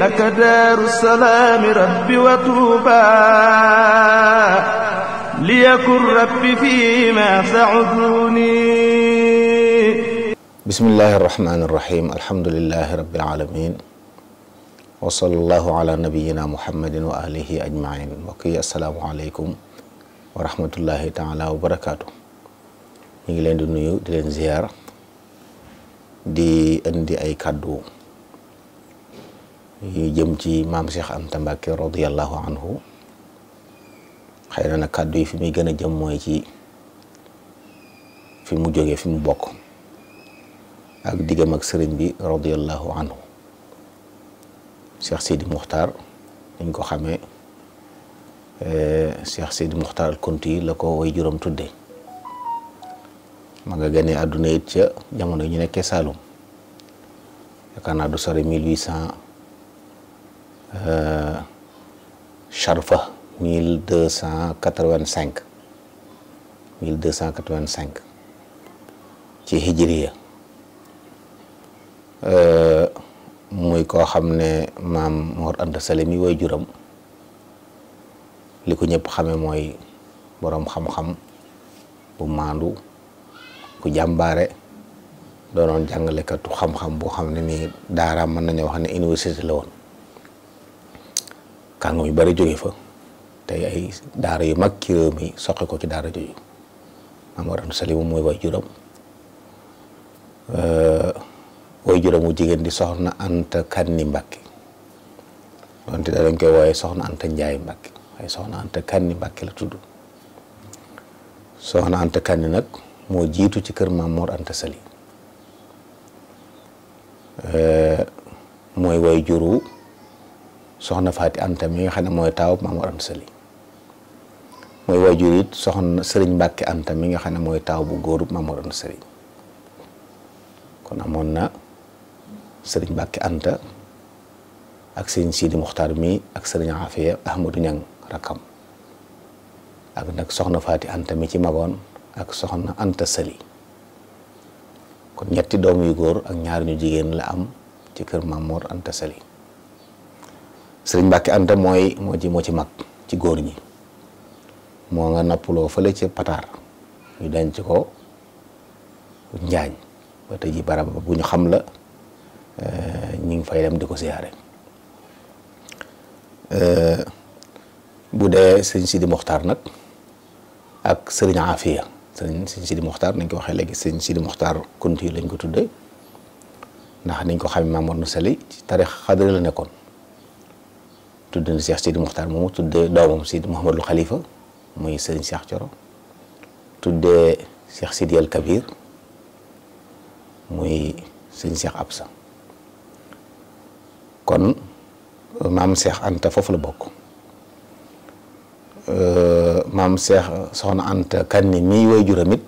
لك دار السلام رب وطوبى ليكن رب فيما سعدوني. بسم الله الرحمن الرحيم الحمد لله رب العالمين وصلى الله على نبينا محمد وآله أجمعين. وكي السلام عليكم ورحمة الله تعالى وبركاته. ñu ngi leen di nuyu di leen ziar di indi ay kàddu yu jëm ci maam Cheikh Anta Mbacke radiyallahu anhu. xëy na nag kàddu yi fi muy gën a jëm mooy ci fi mu jógee fi mu bokk ak diggam ak sëriñ bi radiyallahu anhu. Cheikh Sidi Muxtaar dañ ko xamee Cheikh Sidi Muxtaar al Kunti la ko way juróom tudde ma nga gënee àdduna it ca jamono ñu nekkee Saalum yaakaar naa du sori 1800 charfa 1285 ci hijriya. muy koo xam ne maam Mor Anta Sali mi way juram li ko ñëpp xame mooy boroom xam-xam bu maandu ku jàmbaare doonoon jàngalekatu xam-xam boo xam ne nii daaraam mën nañu wax ne université la woon. kàngam yu bari jóge fa tey ay daara yu mag ci réew mi soqe ko ci daara jooju. maam Mor Anta Sali moom mooy way juram. way juram mu jigéen di soxna Anta Kanni Mbàkke donte da dañ koy wooye soxna Anta Njaay Mbàkke waaye soxna Anta Kanni Mbàkke la tudd. soxna Anta Kanni nag moo jiitu ci kër maam Mor Anta Sali mooy way juru soxna Faati Anta mi nga xam ne mooy taaw maam Mor Anta Sali mooy way jur it soxna Sëriñ Mbàkke Anta mi nga xam ne mooy taaw bu góoru maam Mor Anta Sali. kon amoon na Sëriñ Mbàkke Anta ak Sëriñ Sidi Muxtaar mi ak Sëriñ Afiya Ahmadu Ñang rakkam ak nag soxna Faati Anta mi ci magoon ak soxna Anta Sali. kon ñetti doom yu góor ak ñaar ñu jigéen la am ci kër Maam Mor Anta Sali. Sëriñ Mbàkke Anta moo ci mag ci góor ñi moo nga nappaloo fële ci Pataar ñu denc ko Njaañ ba tey ji barab bu ñu xam la ñu ngi fay dem di ko siyaare. bu dee sëñ Sidi Muxtaar nag ak sëriñ Afiya sëñ Sidi Muxtaar nañ ko waxee léegi sëñ Sidi Muxtaar Kunti lañ ko tudde ndax niñ ko xamee Maam Mor Anta Sali ci tarix xadri la nekkoon. tudd na Cheikh Sidi Muxtaar moomu tuddee doomam Sidi Mouhamadul Khalifa muy sëriñ Cheikh Coro tuddee Cheikh Sidi El Kabir muy sëñ Cheikh Absa. kon maam Cheikh Anta foofu la bokk. maam Cheikh soxna Anta Kanni mii way juramit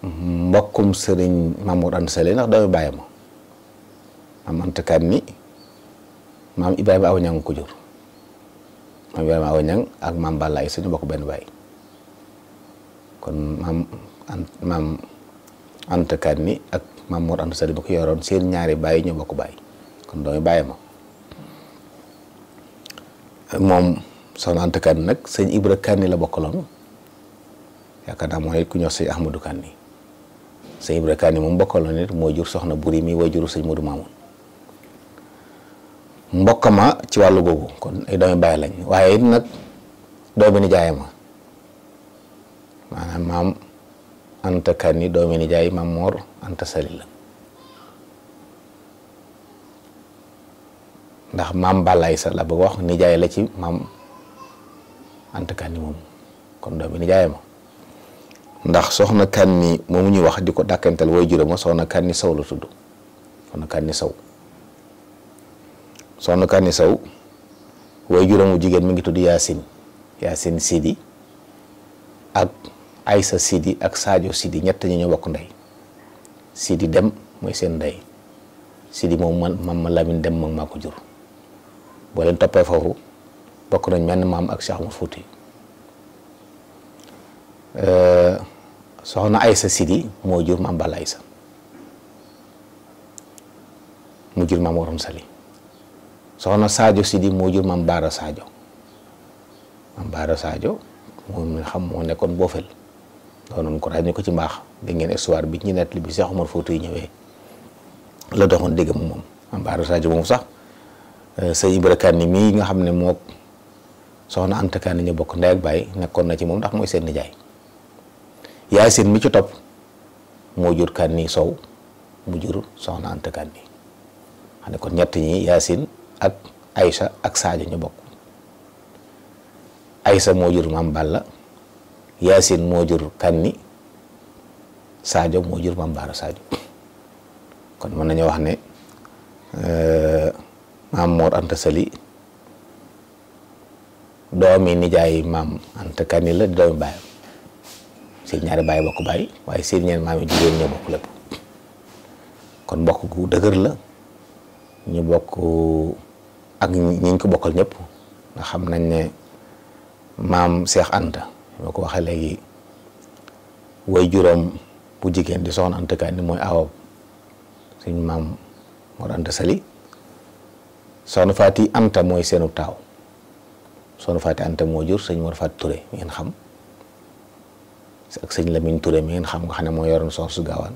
mbokkum sëriñ Maam Mor Anta Sali ndax doomi bàyyi ma maam Anta Kanni maam Ibrahima Awa Ñang ko jur. maam Ibrahima Awa Ñang ak maam Balla ay suñu bokk benn baay kon maam Anta Kanni ak maam Mor Anta Sali ba ko yoroon seen ñaari baay ñoo bokk baay kon doomi bàyyi ma moom soxna Anta Kanni nag sëñ Ibra Kanni la bokkaloon yaakaar naa mooy ku ñëw sëñ Ahmadou Kanni sëñ Ibra Kanni moom bokkaloon nit moo jur soxna Buri mi way juru sëñ Modou Mamoun mbokkama ci wàllu googu kon ay doomi bàyyi lañ waaye it nag doomi nijaay ma maanaam maam Anta Kanni doomi nijaay Maam Mor Anta Sali la ndax maam Balaay sa la bëgg wax nijaay la ci maam Anta Kanni moom kon doomi nijaay ma ndax soxna Kanni moomu ñuy wax di ko dàkkantal way juróom soxna Kanni Sow la tudd soxna Kanni Sow soxna Kanni Sow way juróomu jigéen mi ngi tudd Yaasin Sidi ak Aysa Sidi ak Sadio Sidi ñett ñi ñoo bokk ndey Sidi Dem mooy seen ndey Sidi moom man ma Lamin Dem mag maa ko jur boo leen toppee foofu bokk nañ menn maam ak Cheikh Oumar Fouti. soxna Aysa Sidi moo jur maam Balla Aysa mu jur maam Mor Anta Sali. soxna Sadio Sidi moo jur maam Baara Sadio. maam Baara Sadio moom nga xam moo nekkoon Boofel doonoon ko ràññee ko ci mbaax bi ngeen histoire bi ñu nettali bi Cheikh Omar Fouti ñëwee la doxoon dégg mu moom maam Baara Sadio moom sax sëñ Ibra Kani mii nga xam ne moo soxna Anta Kani ñu bokk ndey ak baay nekkoon na ci moom ndax mooy seen nijaay. Yaasin mi ci topp moo jur Kani Sow mu jur soxna Anta Kani xam ne kon ñett ñi Yaasin ak Aïcha ak Sadio ñu bokk. Aïcha moo jur maam Balla Yaasin moo jur Kani Sadio moo jur maam Baara Sadio kon mën nañu wax ne maam Mor Anta Sali doomi nijaay maam Anta Kani la di doomi baayam seen ñaari baay bokk baay waaye seen ñeen maam yi jigéen ñoo bokk lépp kon mbokk gu dëgër la ñu bokk ak ñiñ ko bokkal ñëpp nga xam nañ ne maam Cheikh Anta moo ko waxee léegi way juróom bu jigéen di soxna Anta Kani mooy aawam suñ maam Mor Anta Sali soxna Faati Anta mooy seenu taaw soxna Faati Anta moo jur sëñ Mor Faati Touré mi ngeen xam ak sëñ Lamine Touré mi ngeen xam nga xam ne moo yoroon soxna su gaawaan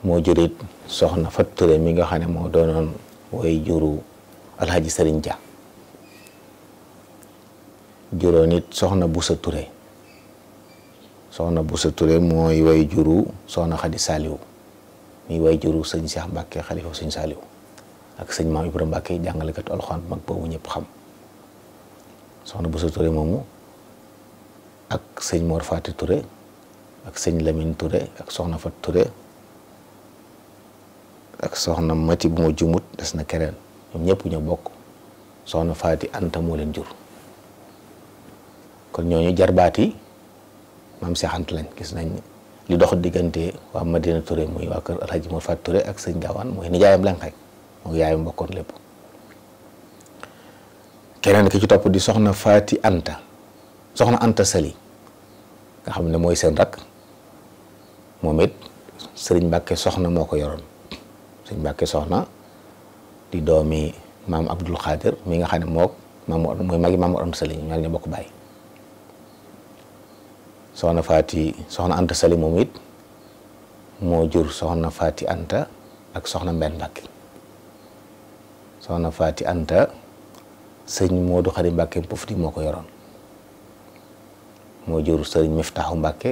moo jurit soxna Faati Touré mi nga xam ne moo doonoon way juru Alhaji Sëriñ Dia juróon it soxna Busa Touré soxna Busa Touré mooy way juru soxna Xadi Saaliw mi way juru sëñ Cheikh Mbacke xalifa sëñ Saaliw ak sëñ Maam Ibrahima Mbacke jàngalekatu alxuraan mag boobu ñëpp xam soxna Busa Touré moomu ak sëñ Mor Fati Touré ak sëñ Lamine Touré ak soxna Fat Touré ak soxna Mati bu ma jumut des na keneen ñoom ñëpp ñoo bokk soxna Fati Anta moo leen jur kon ñooñu jarbaati maam Cheikh Anta lañ gis nañ li dox diggante waa Madina Touré muy waa kër Alhaji Mor Fati Touré ak sëñ Gaawaan mooy nijaayam lañ xay moo yaayam bokkoon lépp keneen ki ci topp di soxna Fati Anta soxna Anta Sali nga xam ne mooy seen rakk moom it sëriñ Mbàkke soxna moo ko yoroon sëriñ Mbàkke soxna di doomi maam Abdul Xaadir mi nga xam ne mook maam mooy magi maam Mor Anta Sali ñaar ñu bokk bàyyi soxna Anta Sali moom it moo jur soxna Fati Anta ak soxna Mbenn Mbàkke soxna Fati Anta sëñ Moodu Xari Mbàkke Pofti moo ko yoroon moo jur sëriñ Miftaxu Mbàkke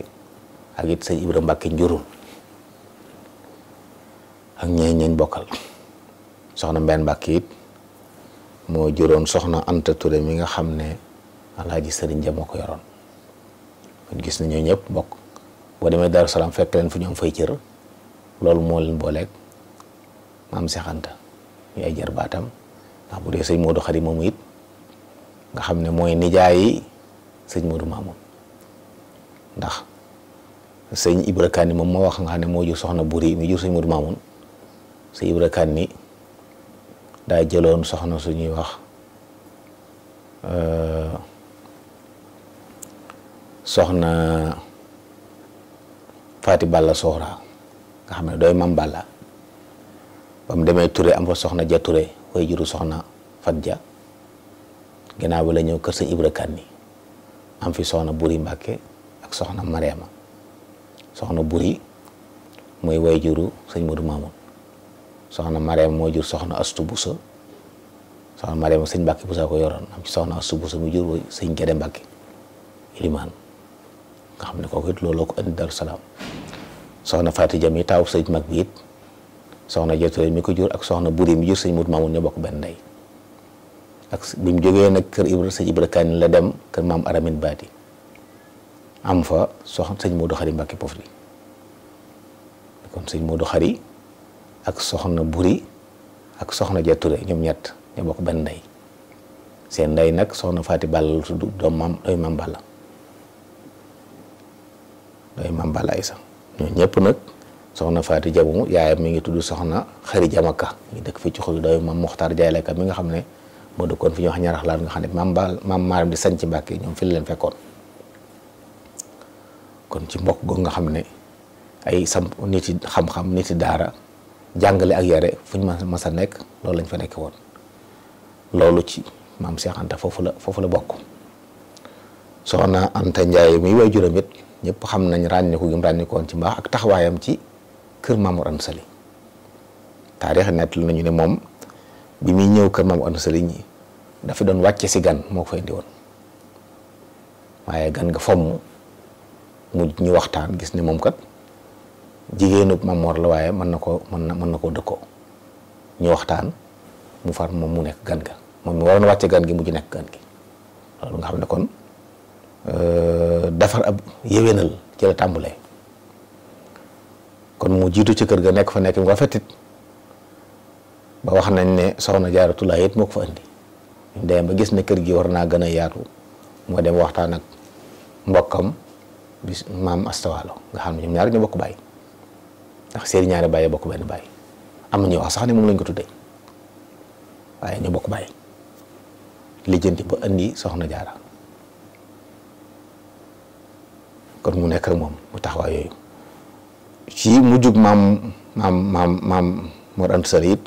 ak it sëñ Ibra Mbàkke njurul ak ñeeñ bokkal soxna Mbenn Mbàkke it moo juróon soxna Anta Touré mi nga xam ne Alaaji Sëriñ Ja moo ko yoroon kon gis na ñoo ñëpp bokk boo demee Daaru Salaam fekk leen fu ñoom fay cër loolu moo leen booleeg maam Cheikh Anta ñu ay jar baatam ndax bu dee sëñ Modou Khari moomu it nga xam ne mooy nijaayi sëñ Modou Mamoun ndax sëñ Ibra Kani moom moo wax nga xam ne moo jur soxna Buri mi jur sëñ Modou Mamoun sëñ Ibra Kani daa jëloon soxna suñuy wax soxna Faati Balla Soxra nga xam ne dooy mam Balla ba mu demee Touré am fa soxna Ja Touré way juru soxna Fat Ja ginnaaw bi la ñëw kër sëñ Ibra Kani am fi soxna Buri Mbàkke ak soxna Mariama soxna Buri mooy way juru sëñ Modou Mamoun soxna Mariama moo jur soxna Astu Busa soxna Mariama sëñ Mbàkke Busa ko yoroon am ci soxna Astu Busa mu jur sëñ Gede Mbàkke ilimaan nga xam ne kooku it looloo ko indi Daaru Salaam soxna Faati Jam yi taaw sëñ mag bi it soxna Jotoore mi ko jur ak soxna Buri mi jur sëñ Modou Mamoun ñoo bokk benn ndey ak bi mu jógee nag kër Ibra sëñ Ibra Kani la dem kër maam Aramin Baati am fa soxna sëñ Modou Khari Mbàkke Pofdi kon sëñ Modou Khari ak soxna Buri ak soxna Jotoore ñoom ñett ñoo bokk benn ndey seen ndey nag soxna Faati Balla la tudd doom maam doy maam Balla doy maam Balla Aysa ñoo ñëpp nag soxna Faati Jabu yaayam mi ngi tudd soxna Xari Jamaka ñu dëkk fii ci xul doy maam Moxtaar Jaayleka mi nga xam ne moo dëkkoon fi ñu wax ñaraxlaan nga xam ne maam maaram di sañ ci Mbàkke ñoom fi la leen fekkoon kon ci mbokk googu nga xam ne ay sam nit yi xam-xam nit yi daara jàngale ak yare fuñ ma sa nekk loolu lañ fa nekk woon. loolu ci maam Cheikh Anta foofu la bokk. soxna Anta Ndiaye mi waajuram it ñëpp xam nañ ràññiku gi mu ràññikoon ci mbaax ak taxawaayam ci kër Maam Mor Anta Sali. taarix nettali nañu ne moom bi muy ñëw kër Maam Mor Anta Sali ñi dafa doon wàcce si gan moo ko fa indi woon waaye gan nga fomm mu ñu waxtaan gis ne moom kat jigéenu Maam Mor la waaye mën na koo dëkkoo ñu waxtaan mu far moom mu nekk gan ga moom mi waroon wàcce gan gi mujj nekk gan gi loolu nga xam ne kon defar ab yéwénal ci la tàmbulee kon mu jiitu ci kër ga nekk fa nekk mu rafetit ba wax nañ ne soxna Jaaratulaay it moo ko fa indi ñu dem ba gis ne kër gi war naa gën a yaatu moo dem waxtaan ak mbokkam bi maam Astawaalo nga xam ne ñoom ñaar ñoo bokk bàyyi ndax seeni ñaari bàyyi bokk benn bàyyi am na ñuy wax sax ne moom lañ ko tuddee waaye ñoo bokk bàyyi lijjanti ba indi soxna Jaara kon mu nekk rek moom mu taxawaay yooyu ci mujjug maam Mor Anta Sali it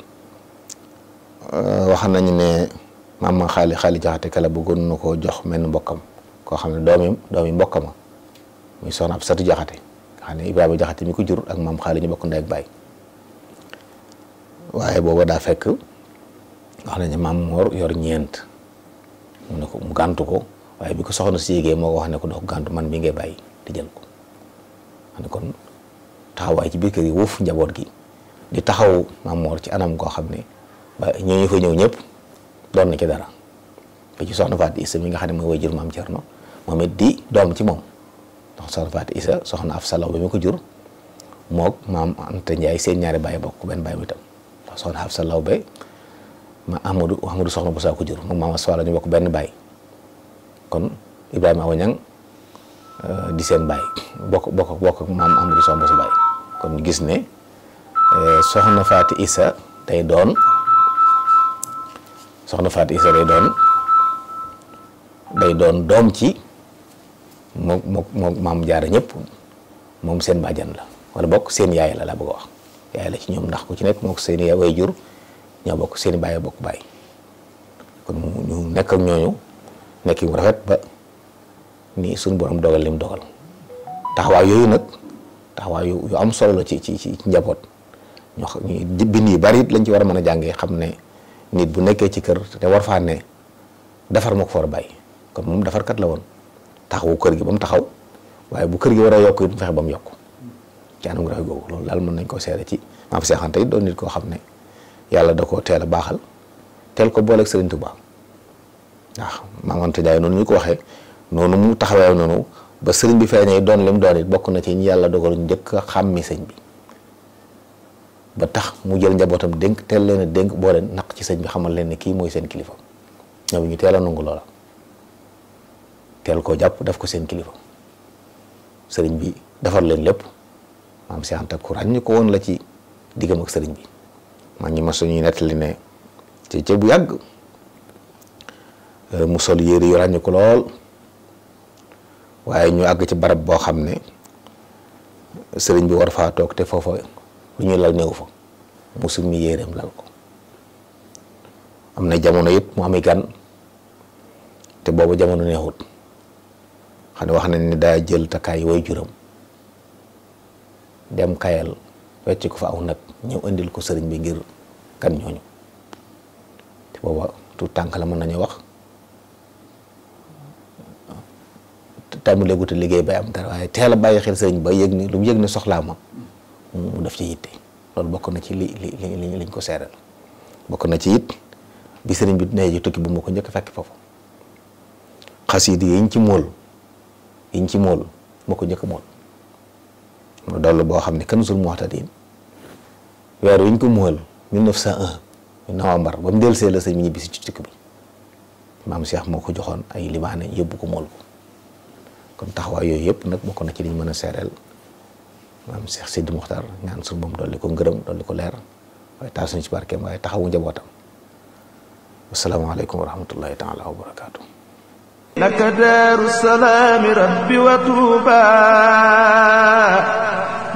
wax nañu ne maam xaali jaxate kala bëggoon na koo jox menn mbokkam koo xam ne doomi mbokkama muy soxna ab satu jaxate nga xam ne Ibrahima jaxate mi ko jur ak maam xaali ñu bokk ndey ak baay waaye booba daa fekk wax nañu maam Mor yor ñeent mu ne ko mu gàntu ko waaye bi ko soxna si yégee moo ko wax ne ko doo ko gàntu man mi ngay bàyyi di jël ko xam ne kon taxawaay ci biir kër yi wuuf njaboot gi di taxaw maam Mor ci anam koo xam ne ba ñooñu fa ñëw ñëpp doon na ci dara ba ci soxna Faati Isa mi nga xam ne mooy waajur maam Cerno moom it di doom ci moom ndax soxna Faati Isa soxna Afsa Lawbe mi ko jur moog maam Anta Ndiaye seen ñaari baay bokk benn baay bi tam ndax soxna Afsa Lawbe ma Amadou soxna bu saa ko jur moom maam Aswala ñu bokk benn baay kon Ibrahima Awa Ñang di seen baay bokk maam Amadou soxna bu sa baay kon ñu gis ne soxna Faati Isa day doon doom ci moom maam Jaara ñëpp moom seen bàjjan la wala bokk seen yaay la bëgg a wax yaay la ci ñoom ndax ku ci nekk moo ko seen yaay way jur ñoo bokk seen i baay bokk baay kon ñu nekk ak ñooñu nekk yu rafet ba ni suñu borom dogal lim dogal taxawaay yooyu nag taxawaay yu am solo la ci njaboot ñu bind yu bari lañ ci war a mën a jàngee xam ne nit bu nekkee ci kër te war faa ne defar moo ko fa war a bàyyi kon moom defarkat la woon taxawu kër gi ba mu taxaw waaye bu kër gi war a yokk it mu fexe ba mu yokk ci anam rafet googu loolu daal mën nañ koo seede ci maam Cheikh Anta it doon nit koo xam ne yàlla da koo teel a baaxal teel ko booleeg Serigne Touba waaw maam Anta Ndiaye noonu ñu ko waxee noonu mu taxawee noonu ba sëriñ bi feeñee doon lim doon it bokk na ci ñi yàlla dogal njëkk a xàmmi sëñ bi ba tax mu jël njabootam dénk teel leen a dénk boo leen naq ci sëñ bi xamal leen ne kii mooy seen kilifa ñoom ñu teel a nangu loola teel koo jàpp daf ko seen kilifa sëriñ bi defar leen lépp maam Cheikh Anta ku ràññ ko woon la ci diggam ak sëriñ bi man ñi ma suñuy nettali ne ci bu yàgg mu sol yére yu ràññ ko lool waaye ñu àgg ci barab boo xam ne sëriñ bi war faa toog te foofa lu ñuy lal néew fa mu summi yéreem lal ko am na jamono it mu ami gan te boobu jamono neexut xam ne wax nañ ne daa jël takkaay way juram dem kayal wecc ko fa aw nag ñëw indil ko sëriñ bi ngir gan ñooñu te booba tout tànk la mën nañu wax tàmbalee guute liggéey bay am dara waaye teel a bàyyi xel sëriñ ba yëg ni lu mu yëg ne soxlaa ma mu def ci yitte loolu bokk na ci liñ ko seeral bokk na ci it bi sëriñ bi nee ji tukki bu ma ko njëkk fekk foofu xasiid yiñ ci mool moo ko njëkk mool mu dollu boo xam ne Kanzul Muhtadin weer wiñ ko mool 1901 novembre ba mu dellusee la sëñ bi ñibbi si ci tukki bi maam Cheikh moo ko joxoon ay libaane yóbbu ko mool ko kon taxawaay yooyu yëpp nag bokk na ci liñ mën a seereel maam Cheikh Sidi Muxtaar ñaan suñu moom dolli ko ngërëm dolli ko leer waaye taal suñu ci barkeem waaye taxawu njabootam wasalaamaaleykum wa rahmatullahi taala wa barakaatu. laka daaru salaami rabbi wa tuuba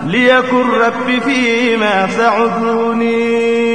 ليكن ربي فيما سعدوني